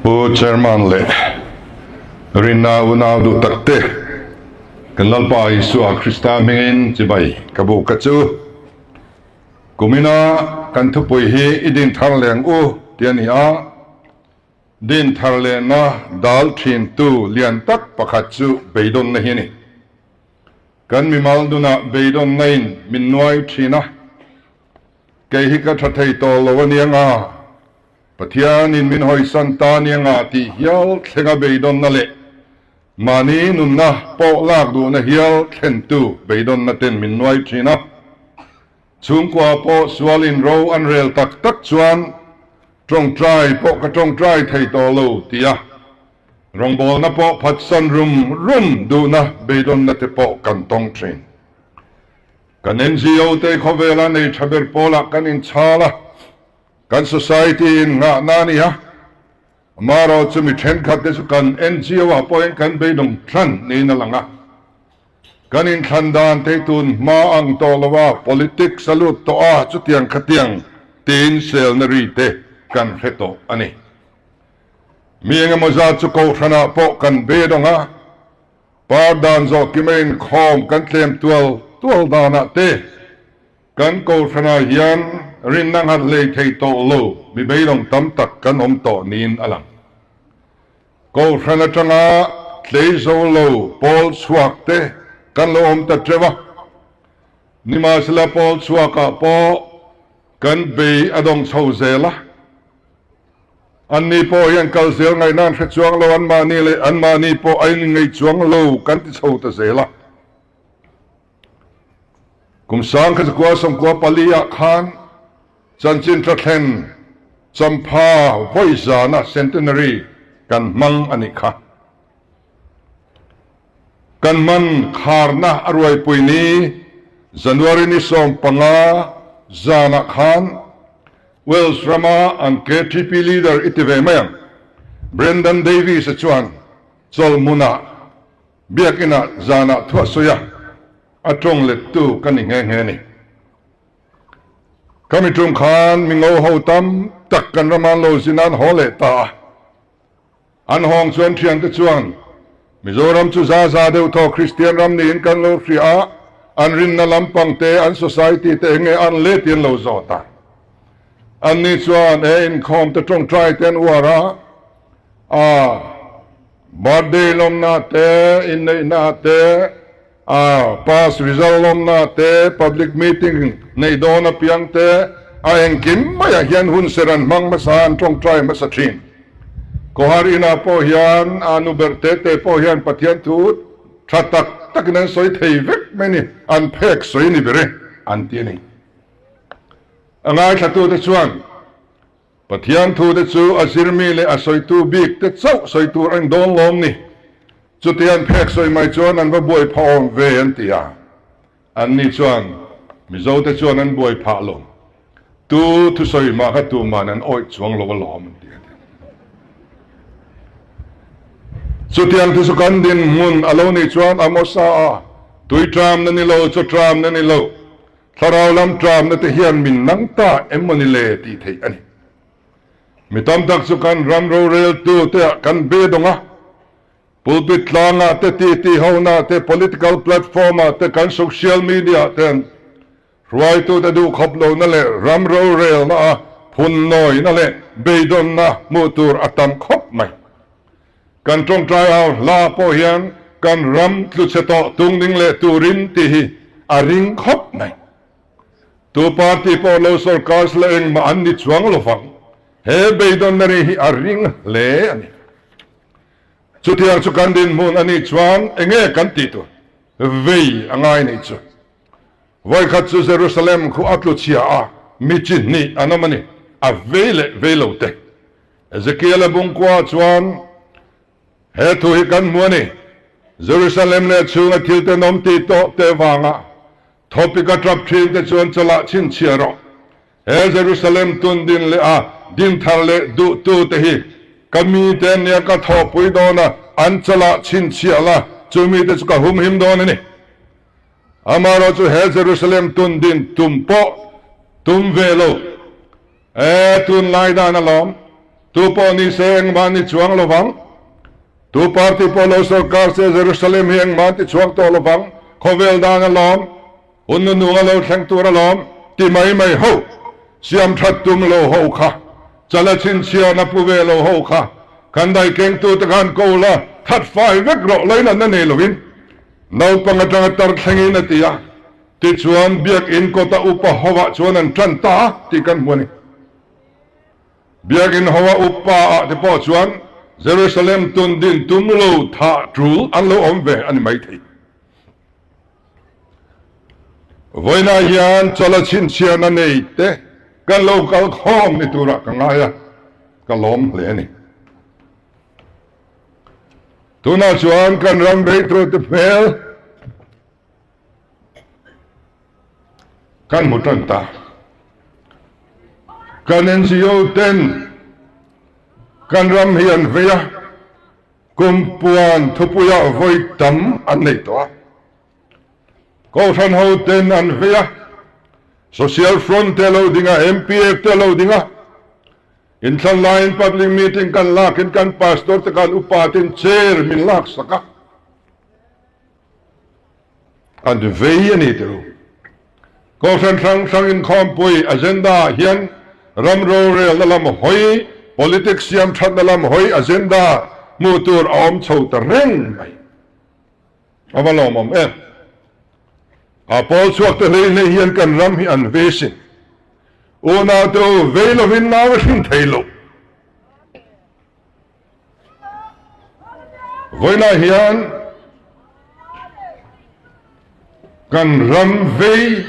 Pu Chairman leh Rinna unau duh tak te, kan Lalpa Isua Krista hmingin chibai ka buk a chu. Kumina kan thupui hi i din thar leng u ti a ni a, din thar lehna dal thintu lian tak pakhat chu beidawnna hi a ni. Kan mimal nunah beidawnna in min nuai thin a, kei hi ka tha thei tawh lo a nia nga, Pathianin min hawisan ta nia nga tih hial thlenga beidawnna leh mahni nunna pawh lak duhna hial thlentu beidawnna ten min nuai thin a. Chhungkua pawh sualin ro an rel tak tak chuan tawngtai pawh ka tawngtai thei tawh lo tia rawngbawlna pawh phatsan rum rum duhna beidawnna te pawh kan tawng thin. Kan NGO te khawvela nei tha ber pawlah kan inchhal a. Kan society in nghahna a ni a, amaherawh chu mi thenkhat te chu kan NGO ah pawhin kan beidawng thlan niin a lang a. Kan inthlan dan te tun hma ang tawh lo a, politics a lut tawh a, chutiang khatiang tiin selna ri te kan hre tawh a ni. Mi engemaw zat chu kohhranah pawh kan beidawng a, par dan zawh kima inkhawm kan tlem tual tual danah te, Kan Kohhranah hian rinna nghat hlei thei tawh lo mi beidawng tam tak kan awm tawh niin a lang. Kohhran atanga tlei zo lo pawl chhuak te kan lo awm ta teuh a. Nimahsela pawl chhuakah pawh kan bei a dawng chho zel a. Anni pawh hian kal zel ngaihna an hre chuang lo, anmahni leh anmahni pawh a inngeih chuang lo kan ti chho ta zel a. Kum 1994 ah khan chanchin thlathlen champha vawi zana centenary kan hmang a nih kha. Kan hman kharna a ruaipui ni January ni 15 zanah khan Wales rama an KTP leader i ti ve mai ang Brendan Davies-a chuan chawlhmunah Biakinah zanah thu a sawi a, a tawng lettu ka ni nghe nghe ni. Ka mi tum khan mi ngo ho tam tak kan rama an lo zin a, an haw leh ta a. An hawng chuan thiante chuan Mizoram chu za za deuh thaw Kristian ram niin kan lo hria a, an rinna lampang te, an society te enge an le ti an lo zawt a. Anni chuan he inkhawm te tawngtai te an uar a, a Birthday lawmna te, inneihna te, a pass result lawmna te, public meeting neih dawn apiang te, a engkim maiah hian hun ser an hmang hmasa, an tawngtai hmasa thin. Khawhar inah pawh hian a nu ber te te pawh hian Pathian thu tha tak takin an sawi thei vek mai a ni, an phek sawi ni ber e, an ti a ni. A ngaithlatute chuan Pathian thu te chu a zirmi leh a sawitu bik te chauh sawi tur a ni dawn lawm ni. Chuti an phek sawi mai chuan an va buai phah awm ve an ti a. Anni chuan Mizo te chuan an buai phah lo. Tu thusawi mah kha tuman an awih chuang lo alawm an ti a. Chutiang thu chu kan dinhmun a lo nih chuan Amosa a tui tramna ni lo, chaw tramna ni lo, Thlarau lam tramna te hian min nang ta em maw ni le tih theih a ni. Mi tam tak chu kan ram roreltu te ah kan be dawng a, pulpit tlangah te, titi hona te, political platform ah te, kan social media ah ten hruaitu te duhkhawp lohna leh ram rorelna a phunnawina leh beidawnna hmuh tur a tam khawp mai. Kan tawngtai au hla pawh hian kan ram tlu chhe tawh tungding leh turin tih hi a ring khawp mai. Tu party pawh lo sorkar sela engmah an ni chuang lovang. He beidawnna ri hi a ring hle a ni. Chutiang chu kan dinhmun a nih chuan enge kan tih tur vei a ngai nih chu. Vawikhat chu Jerusalem khu a tlu chhia a, mi chi hnih an awm a ni, a vei leh vei lo te. Ezekiel-a bungkua chuan he thu hi kan hmu a ni, Jerusalem leh chhunga thil tenawm tih tawh te vanga thawpik a tap thin te chuan chawlah chhinchhiah rawh. He Jerusalem tun din leh a din thar leh duhtu te hi ka mite nia ka thawhpui dawn a, an chawlah chhinchhiah la, chu mite chu ka humhim dawn a ni. Amaherawhchu he Jerusalem tun din tum pawh tum ve lo. E, tunlai dan alawm. Tu pawh ni se engmah ni chuang lo vang. Tu party pawh lo sorkar se Jerusalem hi engmah ti chhuak tawh lo vang. Khawvel dan a lawm, hun nunung a lo thleng tur a lawm ti mai mai ho. Siam that tum lo ho kha, chala chhinchhiahna pu ve lo ho kha, kan daikengtu te khan ko la that fai vek rawh lainatna nei lovin naupang atanga tar thlengin a ti a. Tichuan Biakinn kawta upa hovah chuan an tan ta a tih kan hmu a ni. Biakinn hoa upa ah te pawh chuan Jerusalem tun din tum lo thah tul an lo awm ve a ni maithei. Vawiinah hian chawlh a chhinchhiahna nei te kan lo kal khawm ni turah ka ngai a, ka lawm hle a ni. Tunah chuan kan ram veitu te hmel Kan hmu tan ta. Kan NGO ten kan ram hi an vei a, kum puan thupuiah vawi tam an nei tawh a. Kohhran ho ten an vei a, Social Front te a lo ding a, MPF te a lo ding a. Inthlan laiin public meeting kan lakin kan pastor te khan upa ten chair min laksak a. An vei a ni tilo. Kohhran hrang hrang inkhawmpui agenda ah hian ram rorelna lam hawi, politics siam thatna lam hawi agenda hmuh tur a awm chho ta reng mai. A va lawmawm em? A pawl chhuak te hlei hlei hian kan ram hi an vei sin. Unau te u vei lovin nau a hrin thei lo. Vawiinah hian kan ram vei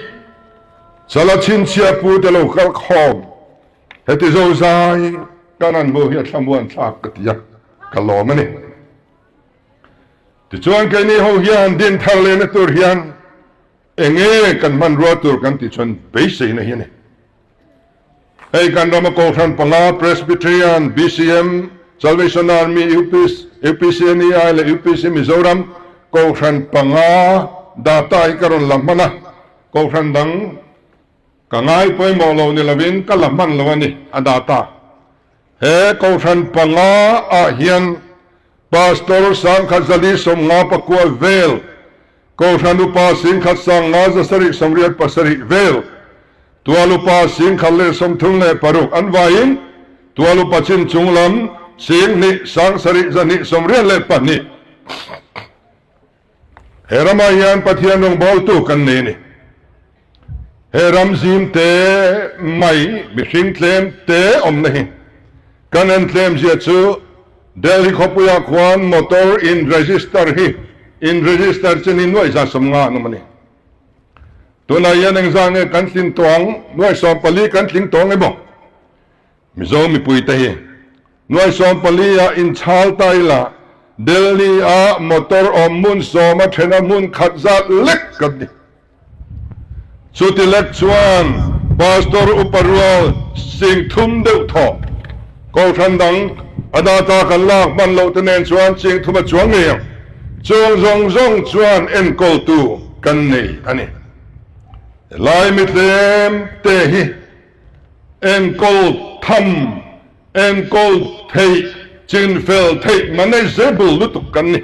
chala chhinchhiah pu te lo kal khawm heti zozai kan an hmuh hi a thlamuan thlak ka ti a, ka lawm a ni. Tichuan keini ho hian din thar lehna tur hian enge kan hmanrua tur kan tih chuan beiseina hi a ni. Hei kan rama Kohhran panga Presbyterian, BCM, Salvation Army, UPCNEI leh UPC Mizoram Kohhran panga data hi ka rawn la hman a, Kohhran dang ka ngai pawimawh lo ni lovin ka la hman lo a ni a data. He Kohhran panga ah hian Pastor Sangkhat Zali 50 pakua vel, Kohhran Upa 10,000 50 787 vel, Tual Upa 1036 an vaiin Tual Upa chin chung lam 2,000 7,282. He ramah hian Pathian rawngbawltu kan nei a ni. He ram zim te mai mihring tlem te awmna hi kan en tlem zia chu Delhi khawpuiah khuan motor in register hi in register chin hi nuaih 150 an awm a ni. Tunah hian engzah nge kan tlin tawh ang? Nuaih 14 kan tling tawh ang emaw? Mizo mipuite hi nuai 14 ah inchhal ta ila Delhi ah motor awm hmun sawm a then a hmun khat zat lek kan ni. Chuti lek chuan Pastor Upa Rual sing thum deuh thaw Kohhran dang a data kan lak hman loh te nen chuan ching thum a chuang ngei ang. Chung zawng zawng chuan enkawltu kan nei a ni. Helai mitlem te hi Enkawl tham, enkawl theih, chinfel theih manageable lutuk kan ni.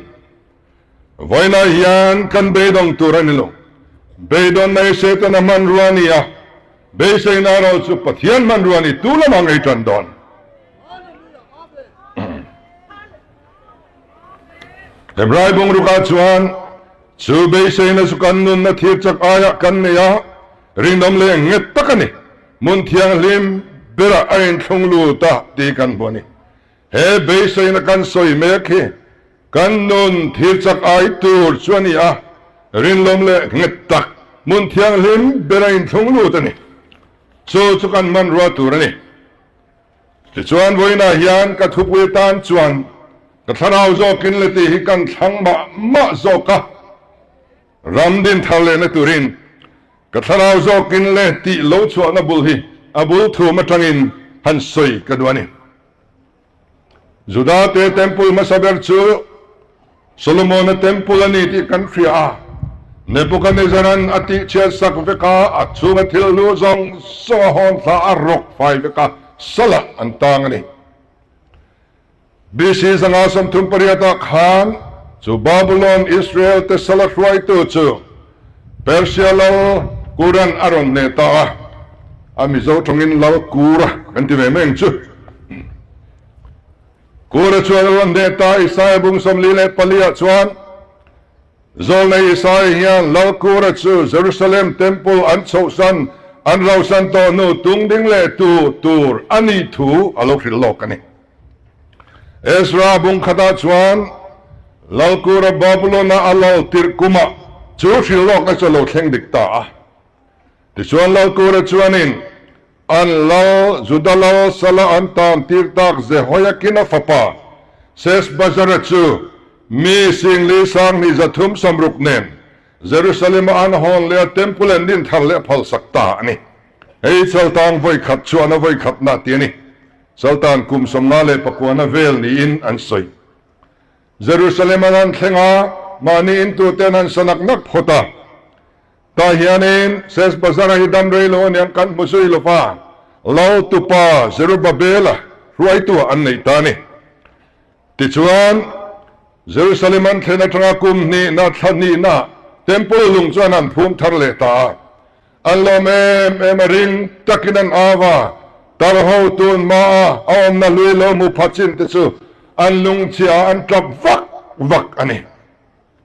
Vawiinah hian kan beidawng tur a ni lo. Beidawnna hi Setana hmanrua a ni a, beiseina erawh chu Pathian hmanrua a ni. Tu lamah ngei tan dawn? Hebrai bungrukah chuan chu beiseina chu kan nunna thir chak aiah kan nei a, rinawm leh nghet tak a ni. Hmun thianghlim berah a inthlung lut a tih kan hmu a ni. He beiseina kan sawi mek hi kan nun thir chak ai tur chu a ni a, rinawm leh nghet tak hmun thianghlim ber a inthlung lut a ni. Chu chu kan hmanrua tur a ni. Tichuan vawiinah hian ka thupui atan chuan ka thlarau zawkin le tih hi kan thlang mah mah zawk a, ram din thar lehna turin ka thlarau zawkin le tih lo chhuahna bul hi a bul thum atangin han sawi ka duh a ni. Juda-te temple hmasa ber chu Solomona temple a ni tih kan hria a. Nebuchadnezzar-a'n a tihchhiat sak vek a, a chhunga thil hlu zawng zawng a hawn thla a rawk fai vek a, salah an tang a ni. BC 538 ah khan chu Babulon Israel te sala hruaitu chu Persia lal Kuran a rawn hneh ta a, a Mizo tawngin Lal Kura kan ti ve mai ang chu. Kura chuan a rawn hneh ta Isaia bung 44 ah chuan Zawlnei Isaia hian Lal Kura chu Jerusalem Temple an chhohsan an rauhsan tawh hnu tungding leh tu tur a nih thu a lo hrilh lawk a ni. Ezra bung khatah chuan Lal Kura Babulon-a a lal tirh kumah chu hrilh lawkna chu a lo thleng dik ta a. Tichuan Lal Kura chuanin an lal Juda lal sala an tan tir tak Jehoiakin-a fapa Seshbazzara chu mi singli sanghnih 300 samruk nen Jerusalem-a an hawn leh a Temple an din thar leh a phalsak ta a ni. Hei chaltang vawi khat chuan a vawi khatna ti a ni. Chaltan kum 59 na vel niin an sawi. Jerusalem an han thleng a, mahni intuten an sa nak nak phawt a. Tah hianin Seshbazzara hi dam rei lo aniang kan hmu zui lo va, Lal tupa Zerubbabela hruaitu an neih ta a ni. Tichuan, Jerusalem an thlen atanga kum hnihna thla hnihna Temple lung chuan an phum thar leh ta a. An lawm em em a ring takin an au a, tar ho tun hmaa a awmna hlui lo hmu pha chin te chu an lungchhia ah an tap vak vak a ni.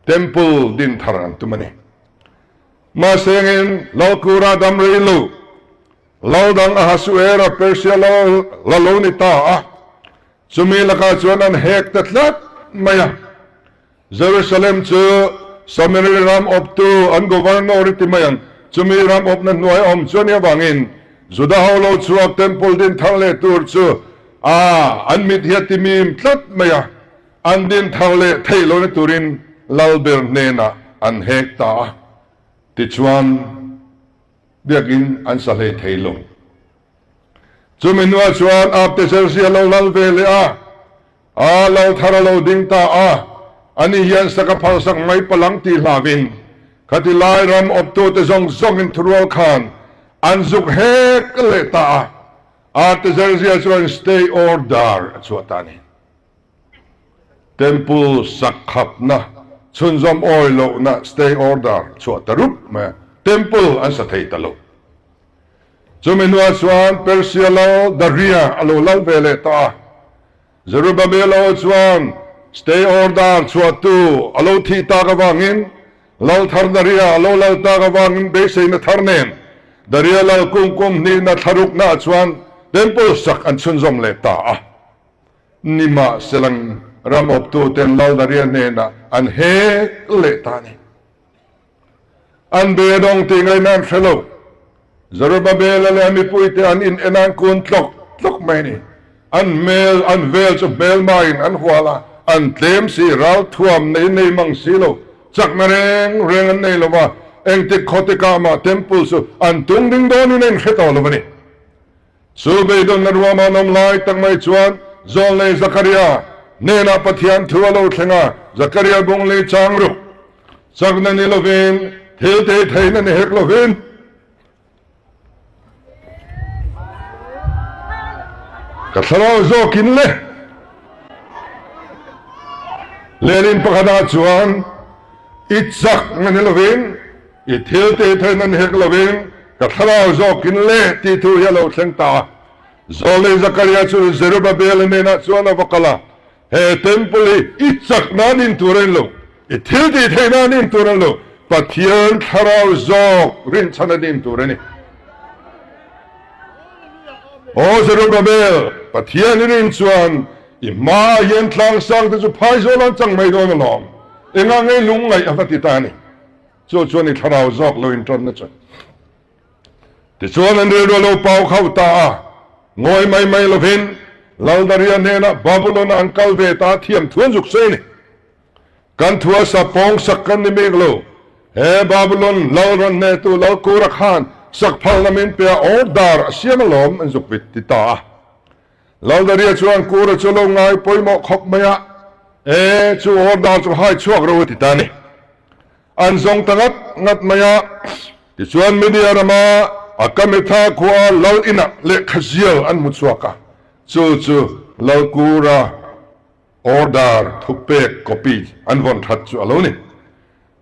Temple din thar an tum a ni. Mahsengin Lalkura dam rei lo, Lal dang Ahasuera Persia lal la lo ni ta a, chumi lakah chuan an hek ta tlat mai a. Jerusalem chu Samari ram awptu an governor i ti mai ang, chumi ram awpna hnuai awm chu a nih avangin Juda ho lo chhuak temple din thar leh tur chu a an mit hi a ti mim tlat mai a. An din thar leh theih lohna turin Lalber hnenah an hek ta a, tichuan biakin an sa hlei thei lo. Chumi hnuah chuan Artaxerxes a lo lal ve leh a, a lal thar a lo ding ta a, ani hian sak a phalsak mai palang tih hlauhin khati lai ram awptute zawng zawngin thurual khan an zuk hek leh ta a, Artaxerxes chuan stay order a chhuah ta a ni. Temple sak khapna, chhunzawm awi lohna stay order chhuah ta rup mai a, temple an sa thei ta lo. Chumi hnuah chuan Persia lal Daria a lo lal ve leh ta a, Zerubbabel aw chuan stay order chhuahtu a lo thih tak avangin lal thar Daria a lo lal tak avangin beiseina thar nen Daria lal kum kum hnihna thlaruknaah chuan temple sak an chhunzawm leh ta a. Nimahselang ram awptuten Laldaria hnenah an hek leh ta a ni. An beidawng tih ngaihna an hre lo. Zerubbabela leh a mipuite an in en an kun tlawk tlawk mai a ni. An hmel, an vel chu hmelmain an hual a, an tlem si, ralthuam nei nei mang si lo, chakna reng reng an nei lo va, engtik khawtikah mah temple chu an tung ding dawnin a inhre tawh lo a ni. Chu beidawnna ruama an awm lai tak mai chuan Zawlnei Zakaria hnenah Pathian thu a lo thleng a, Zakaria bung lei chang ruk chakna ni lovin, thil tei theihna ni hek lovin, ka thlarau zawkin le lehlin pakhatah chuan i chakna ni lovin, I thil tih theih nan hek lovin ka thlarau zawkin le tih thu hi a lo thleng ta a. Zawlei Zakaria chu Zerubbabel-a hnenah chuan a va kal a, He temple hi i chak nan in tur a ni lo, i thil tih theih nan in tur a ni lo, Pathian thlarau zawk rinchhan a nin tur a ni. Aw Zerubbabel, Pathian i rin chuan i hmaah hian tlangsang te chu phaizawl an chang mai dawn alawm, engah ngei lungngaih a va ti ta a ni. Chu chuan i thlarau zawk lo inṭanna chu. Tichuan an rilru a lo pau khauh ta a, ngawi mai mai lovin Laldaria hnenah Babulon-ah an kal ve ta a thiam thu an zuk sawi a ni. Kan thu a sa pawng sak kan ni bik lo, he Babulon lal rawn hnehtu Lalkura khan sak phalna min pe a, order a siam alawm an zuk vit ti ta a. Laldaria chuan Kura chu lo ngai pawimawh khawp mai a, E, chu order chu hai chhuak ro a ti ta a ni. An zawng ta ngat ngat mai a, tichuan Media rama Akametha khua lal inah lehkha zial an hmu chhuak a, chu chu Lalkura. Order thupek copy an vawn that chu a lo ni.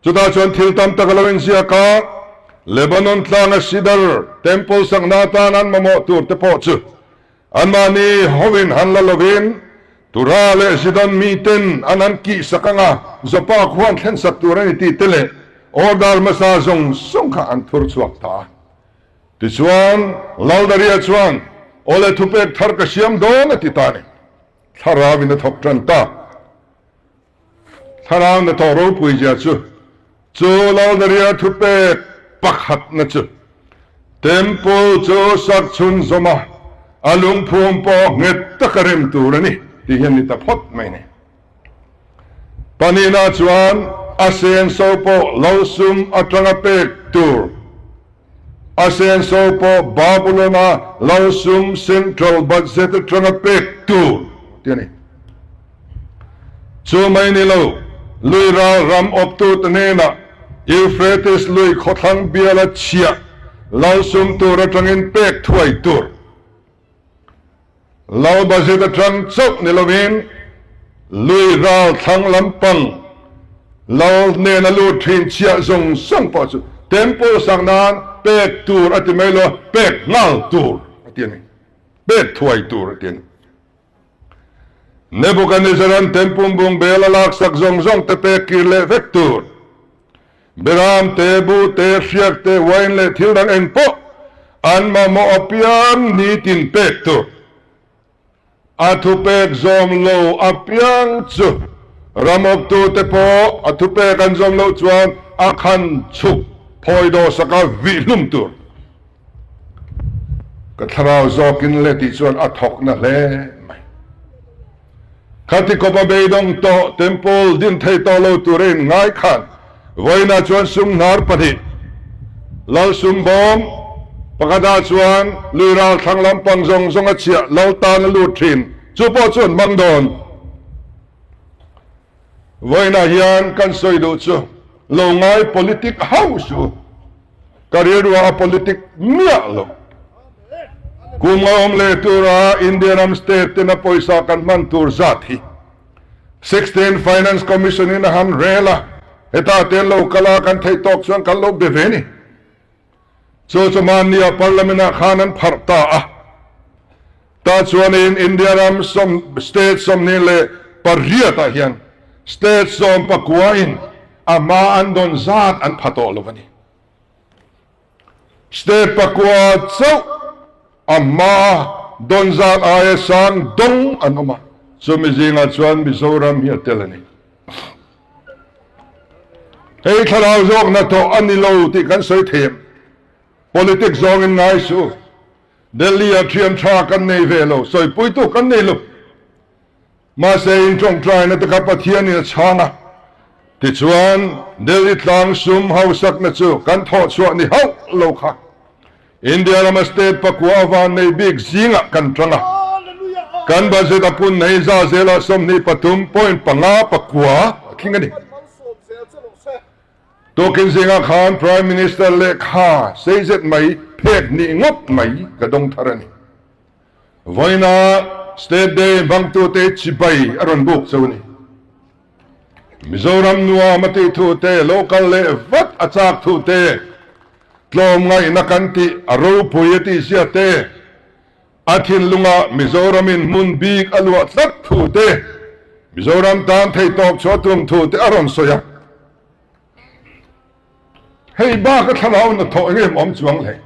Chutah chuan thil tam tak a lo inziak a, Lebanon tlanga Sidar Temple sakna atan an mamawh tur te pawh chu anmahni hovin han la lovin Tura leh Zidon miten an han kih sak anga Joppa khuan thlen sak tur a ni tih te leh order hmasa zawng zawng kha an thur chhuak ta a. Tichuan, Laldaria chuan, Awle thupek thar ka siam dawn a ti ta a ni. Thlarau in a thawk tan ta. Thlarau hnathawh ropui zia chu, chu Laldaria thupek pakhatna chu, Temple chu sak chhunzawm a, a lungphum pawh nghet taka rem tur a ni tih hian ni ta phawt mai ni. Pahnihna chuan a senso pawh lo sum atanga pek tur. A senso pawh Babylon-a lo sum central budget atanga pek tur tih a ni. Chu mai ni lo, lui ral ram awptute hnenah Euphrates lui khawthlang biala chhiah lo sum tur atangin pek thuai tur. Lo budget atang chauh ni lovin lui ral thlang lampang lo hnena lut thin chhiah zawng zawng pawh chu temple sak nan pek tur a ti mai lo, pek nghal tur a ti a ni. Pek thuai tur a ti a ni. Nebuchadnezzar-a'n tempum bung bel a laksak zawng zawng te pek kir leh vek tur. Beram te, bu te, hriak te, wine leh thil dang eng pawh an mamawh apiang nitin pek tur. A thupek zawm lo apiang chu ramawptute pawh a thupek an zawm loh chuan a khan chhuk phawi dawhsaka vih hlum tur. Ka thlarau zawkin le tih chuan a thawkna hle mai. Khati kawp a beidawng tawh temple din thei tawh lo turin ngai khan vawiinah chuan sum hnar pahnih Lal sum bawm pakhatah chuan lui ral thlang lampang zawng zawng a chhiah Lal tan a lut thin chu pawh chu an hmang dawn. Vawiinah hian kan sawi duh chu lo ngai politic hauh suh. Ka rilruah a politic miah lo. Kum nga awm leh tura India ram state tena pawisa kan hman tur zat hi 16 Finance Commission in a han rel a, hetah te an lo kal a, kan theih tawk chuan kan lo be ve ni. Chu chu mahnia Parliament ah khan an pharh ta a. Tah chuanin India ram sawm state 28 ah hian state 19 in a hma an dawn zat an pha tawh lo a ni. State pakua chauh a hma dawn zat aia sang dawng an awm a, chumi zingah chuan Mizoram hi a tel a ni. Hei thlarau zawk hnathawh a ni lo tih kan sawi thei em? Politics zawngin ngai suh. Delhi-ah thian tha kan nei ve lo, sawipuitu kan nei lo. Mahse in tawngtaina te kha Pathianin a chhang a, tichuan Delhi tlang sum hausakna chu kan thawhchhuah ni hauh lo kha India rama state pakua a van nei bik zingah kan tang a. Kan budget a pun nei za zelah 23.5 pakua a tling a ni. Tukin zingah khan Prime Minister lehkha sei zet mai phek hnih ngawt mai ka dawng thar a ni. Vawiina State Day hmangtute chibai a rawn buk cho a ni. Mizoram nuam a tih thu te, lo kal leh vat a chak thu te, tlawmngaihna kan tih a ropui a tih zia te, A thinlungah Mizoramin hmun bik a luah tlat thu te, Mizoram tan theihtawp chhuah tum thu te a rawn sawi a. Hei bak a thlarau hnathawh eng em awm chuang hlei.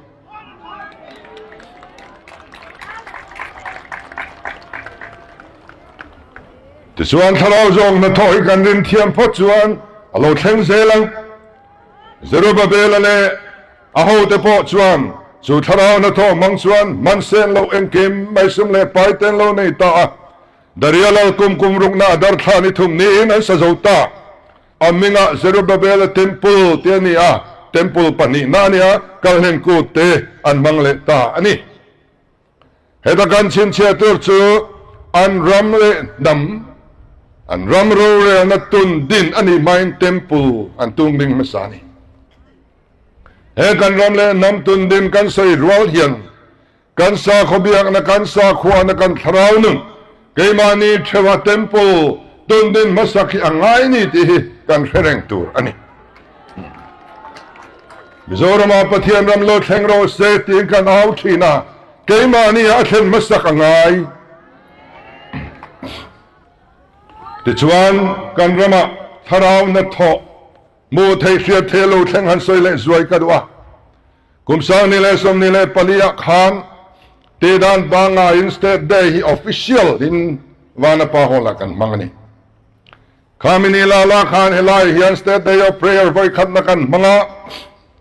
Tichuan thlarau zawng hnathawh hi kan rin thiam phawt chuan a lo thleng zel ang. Zerubbabel-a leh A hote pawh chuan chu thlarau hnathawh hmang chuan man sen loh engkim mai sum leh pai ten lo nei ta a. Daria lal kum kum rukna a dar thla ni thum niin an sa zo ta. A hmingah Zerubbabel-a Temple tih a ni a, Temple pahnihna a nia, Kalhlen kut te an hmang leh ta a ni. Heta kan chhinchhiah tur chu an ram leh hnam, an ram rorelna tun din a nih hmain Temple an tung ding hmasa a ni. He kan ram leh hnam tun din kan sawi rual hian kan sakhaw biakna, kan sakhuana, kan thlarau nun, keimahni theuha Temple. Tundin hmasak hi a ngai ni tih hi kan hre reng tur a ni. Mizorama Pathian ram lo thleng rawh se tiin kan au thin a, keimahni ah a thlen hmasak a ngai. Tichuan, kan ramah thlarau hnathawh hmuh theih hriat theih lo thleng han sawi leh zuai ka duh a. Kum 2024 ah khan Tedan pangaiin State Day hi official in Vanapa Hall ah kan hmang a ni. Khami ni la la khan helai hian State Day of Prayer vawikhatna kan hmang a,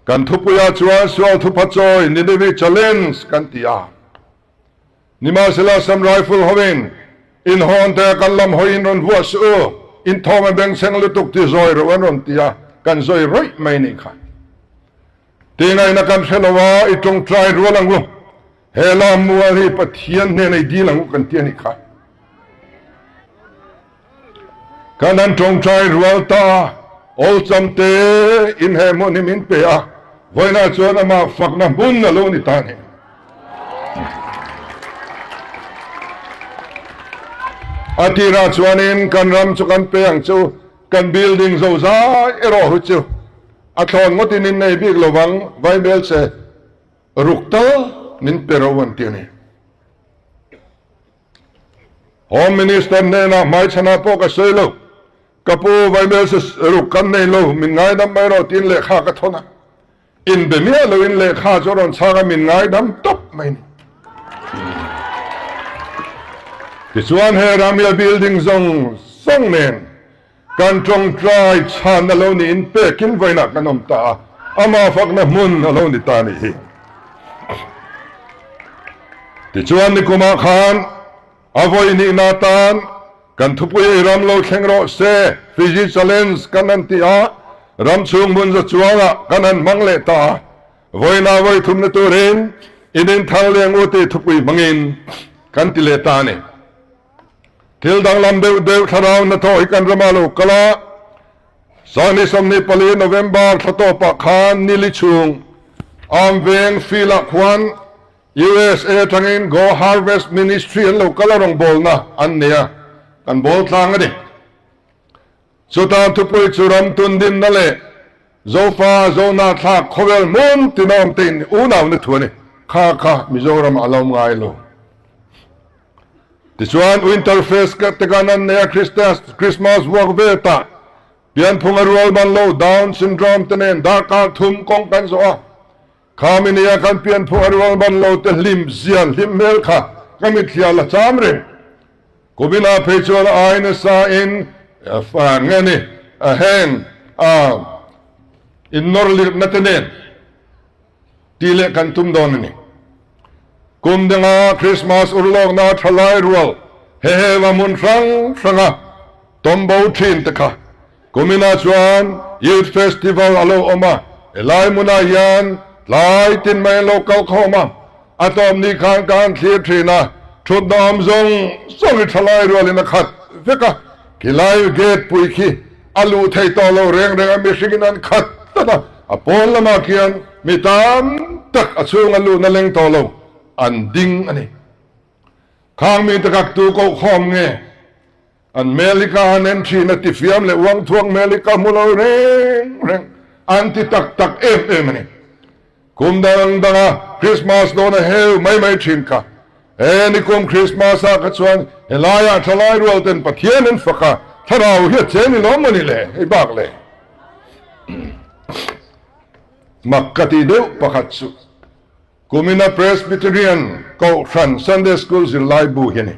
kan thupuiah chuan Sual Thupha Chawi Nineveh Challenge kan ti a. Nimahsela Assam Rifle hoin inhawn te kan lam hawiin rawn vuah suh u, inthawm a bengchheng lutuk ti zawi rawh an rawn ti a, kan zawi rawih mai nih kha. Tingaihna kan hre lo a, i tawngtai rual ang u. He lam mual hi Pathian hnena i dil ang u kan ti a nih kha. Kan han tawngtai rual ta a, awlsam te in he hmun hi min pe a, vawiinah chuan amah fakna hmun a lo ni ta a ni. A tirah chuanin kan ram chu kan pe ang chu, kan building zozai erawh hi chu A thlawn ngawtin in nei bik lo vang, Vaibel che ruk tal min pe ro an ti a ni. Home Minister hnenah hmaichhanah pawh ka sawi lo, ka pu Vaibel che ruk kan nei lo, min ngaidam mai rawh tiin lehkha ka thawn a. Inbe miah loin lehkha chu a rawn chhang a, min ngaidam tawp mai ni. Tichuan he ramia building zawng zawng nen Kan tawngtai chhan a lo niin pekin vawiinah kan awm ta a, amah fakna hmun a lo ni ta a nih hi. Tichuan nikumah khan a vawi nihna atan kan thupui ei ram lo thleng rawh se, Fiji Challenge kan han ti a, ram chhung hmun za chuangah kan han hmang leh ta a, vawiinah vawi thumna turin in inthar leng u tih thupui hmangin kan ti leh ta a ni. Thil danglam deuh deuh thlarau hnathawh hi kan ramah lo kal a, Sangni 24 November thla tawpah khan nili chhung Armveng field-ah khuan USA atangin Go Harvest Ministry an lo kal a rawngbawlna an nei a, kan bawl tlang a ni. Chuta thupui chu ram tundinna leh Zofa Zona thlak khawvel hmun tina awm te in unauna thu a ni. Kha kha Mizoram a lo ngai lo. Tichuan Winter Fest te kan an nei a Christmas vuak ve ta pianphung a rual ban lo Down syndrome te nen darkar thum kawng kan zawh a. Khami nia kan pianphung a rual ban lo te hlim zia hlim hmel kha ka mitthliah la cham reng. Kuminah phei chuan a ai nasa in nge ni heng in nawr lirhna te nen tih leh kan tum dawn a ni. Kum danga Krismas urlawkna thalai rual hehe va hmun hrang hranga tawm bo thin te kha Kuminah chuan Youth Festival a lo awm a, helai hmunah hian tlai tin mai an lo kal khawm a, a tawp ni khan ka han thlir thin a, thutna awm zawng zawng hi thalai rualin a khat vek a, khilai gate pui khi a luh thei tawh lo reng reng a, mihringin an khat tlat a, a pawn lamah khian mi tam tak a chhunga luhna leng tawh lo an ding a ni. Khang mite kha tu koh khawm nge? An hmel hi ka han en thin a, tifiam leh uangthuang hmel hi ka hmu lo reng reng, an ti tak tak em em a ni. Kum dang danga Krismas dawn a heu mai mai thin kha. He nikum Krismas ah kha chuan helaiah thalai rual ten Pathian an fak a, thlarau hi a che ni lawm maw ni le, hei bak le. Mak ka ti deuh pakhat chu kumina Presbyterian Kohhran Sunday School zirlai bu hi a ni.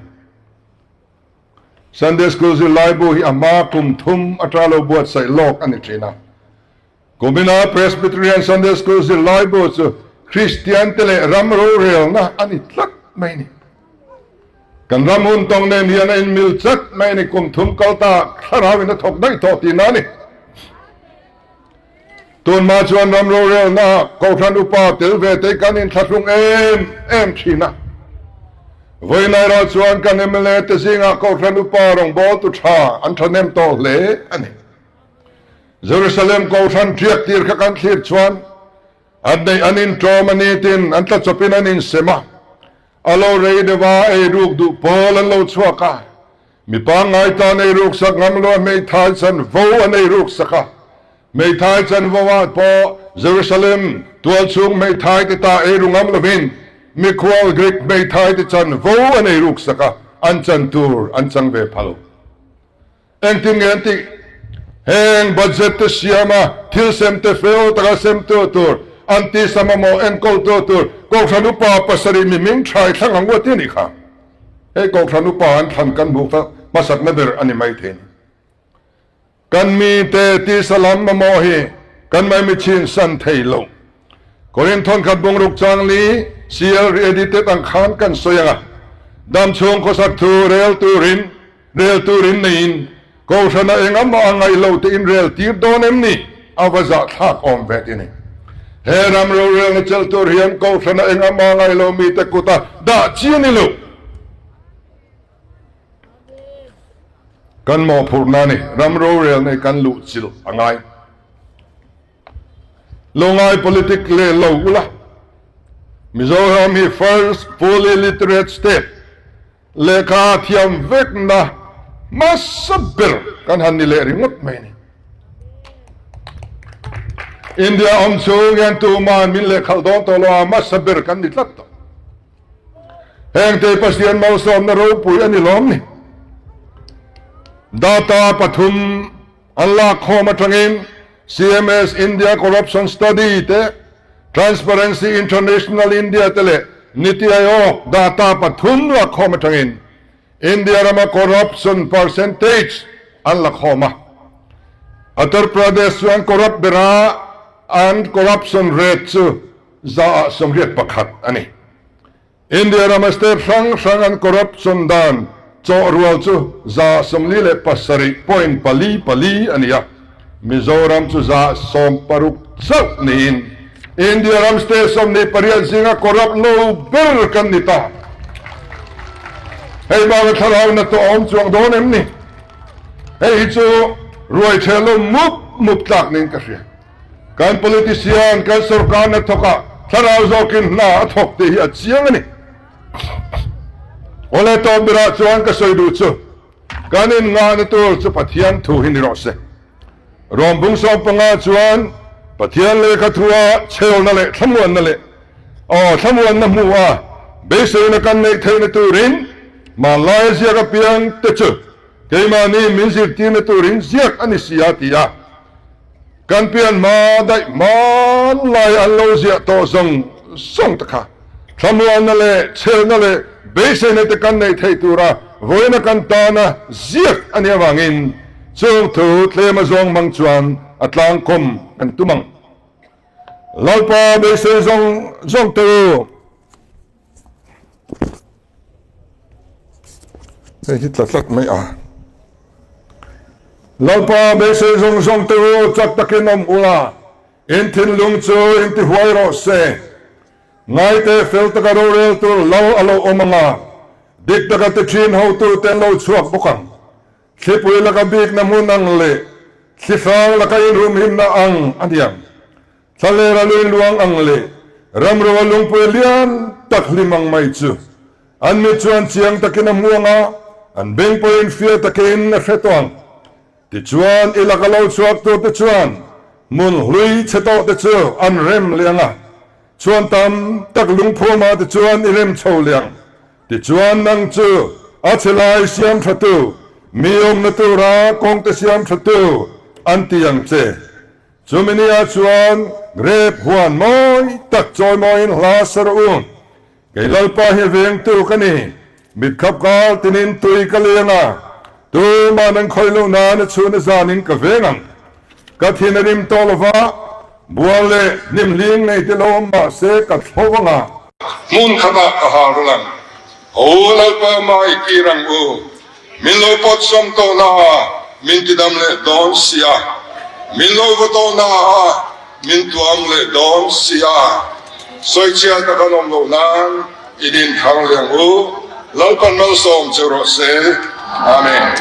Sunday School zirlaibu hi a hma kum thum ata lo buatsaih lawk a ni thin a. Kumina Presbyterian Sunday School zirlaibu chu Kristian te leh ram rorelna a ni tlat mai ni. Kan ram hun tawng nen hian a inmil chat mai a ni, kum thum kal ta thlarau in a thawk daih tawh tihna a ni. Tunhma chuan ram rorelna Kohhran upa tel ve te kan inthlahrung em em thin a. Vawiinairah chuan kan mla te zingah Kohhran upa rawngbawltu tha an thahnem tawh hle a ni. Jerusalem Kohhran tiak tir kha kan thlir chuan an neih an intawm a ni tin an tlachawpin an insem a, a lo rei deuh a, ei ruk duh pawl an lo chhuak a. Mi pangngai tan ei ruksak ngam lo a hmeithai chanvo an ei ruksak a. Hmeithai chanvo ah pawh Jerusalem tualchhung hmeithai te ta ei ru ngam lovin mikhual Greek hmeithai te chanvo an ei ruksak a, an chan tur an chang ve phal. Engtin nge an tih? Heng budget te siam a, thil sem te fel taka sem tu tur, an tisa mamawh enkawl tu tur Kohhran upa pasarih mi hming thai thlang ang u a ti a nih kha. Hei Kohhran upa an thlan kan hmuh kha hmasakna ber a ni maithei. Kan mite tisa lam mamawh hi kan maimichhin san thei lo. Korin thawnkhat bungruk changli CL re-edited ang khan kan sawi ang a, dam chhung khawsak thu rel turin rel turin neiin Kohhrana eng amah a ngaih lo te in rel tir dawn em ni? A va zahthlak awm ve ti ni. He ram rorelna chelh tur hian Kohhrana eng amah a ngaih lo mite kuta dah chi a ni lo. Kan mawhphurhna a ni. Ram rorel nei kan luh chilh a ngai. Lo ngai politic leh lo ula. Mizoram hi first fully literate state, lehkha thiam vekna hmasa ber kan han ni leh ringawt mai a ni. India awm chhung hian tuman min lehkhalh dawn tawh lo a, hmasa ber kan ni tlat tawh. Hengte Pathian malsawmna ropui a ni lawm ni. Data pathum an lak khawm atangin CMS India Corruption Study te, Transparency International India te leh Niti Aayog data pathum lak khawm atangin India rama corruption percentage an la khawm a. Uttar Pradesh chu an corrupt ber a, an corruption rate chu 181 a ni. India rama state hrang hrang an corruption dan chawh rual chu 47.44 a ni a, Mizoram chu 60 chauh niin India ram state 28 zinga corrupt lo ber kan ni ta. Hei baka thlarau na tawh a awm chuang dawn em ni? Hei hi chu ruai ṭheh lo mup mup tlak niin ka hria. Kan politician, kan sorkarna thawkah thlarau zawkin hna a thawk tih hi a chiang a ni. Awle tawp berah chuan ka sawi duh chu kan inngahna tur chu Pathian thu hi ni rawh se. Rom bung 15 chuan Pathian lehkha thua chhelna leh thlamuanna leh aw thlamuanna hmu a beiseina kan neih theihna turin hmanlaia ziak apiang te chu keimahni min zirtirna turin ziak a ni si a ti a. Kan pian hma daih hmanlai an lo ziah tawh zawng zawng te kha thlamuanna leh chhelna leh beiseina te kan neih theih tura vawiina kan tana ziak a nih avangin chung thu tlem a zawng hmang chuan a tlangkawm kan tum ang. Lalpa beisei zawng zawng te u. Hei hi tla tlat mai a. Lalpa beisei zawng zawng te u chak takin awm ula, in thinlung chu in ti huai rawh se. Ngaite fel taka rorel tur lal a lo awm ang a, dik taka ti thin hotu te an lo chhuak bawk ang. Thlipui laka bikna hmun ang leh thli hrang laka inrumhimna ang a niang. Thlalera lui luang ang leh ramro a lungpui lian tak hlim ang mai chu an mit chuan chiang takin a hmu ang a, an beng pawhin fiah takin a hre tawh ang. Tichuan, i laka lo chhuak turte chuan hmun hlui chhe tawhte chu an rem leh ang a, chhuan tam tak lungphumah te chuan i rem chho leh ang. Tichuan, nang chu a chhe lai siam thatu, mi awmna tura kawngte siam thatu an ti ang che. Chumi nia chuan grep huan mawi tak chawimawiin hla sa rawh u. Kei Lalpa hi vengtu ka ni, mitkhap kal tinin tui ka leng a, tuman an khawih loh nan a chhun a zanin ka veng ang. Ka thin a rim tawh lova, bual leh hnimhling nei te lo awm mah se ka thlo vang a. Hmun khatah ka hal rawlh ang. Ho Lalpa mai kir ang u. Min lo pawt sawm tawh na a, min tidam leh dawn si a. Min lo va tawh na a, min tuam leh dawn si a. Sawichhiat a kan awm loh nan i din thar leh ang u. Lalpan malsawm che rawh se. Amen.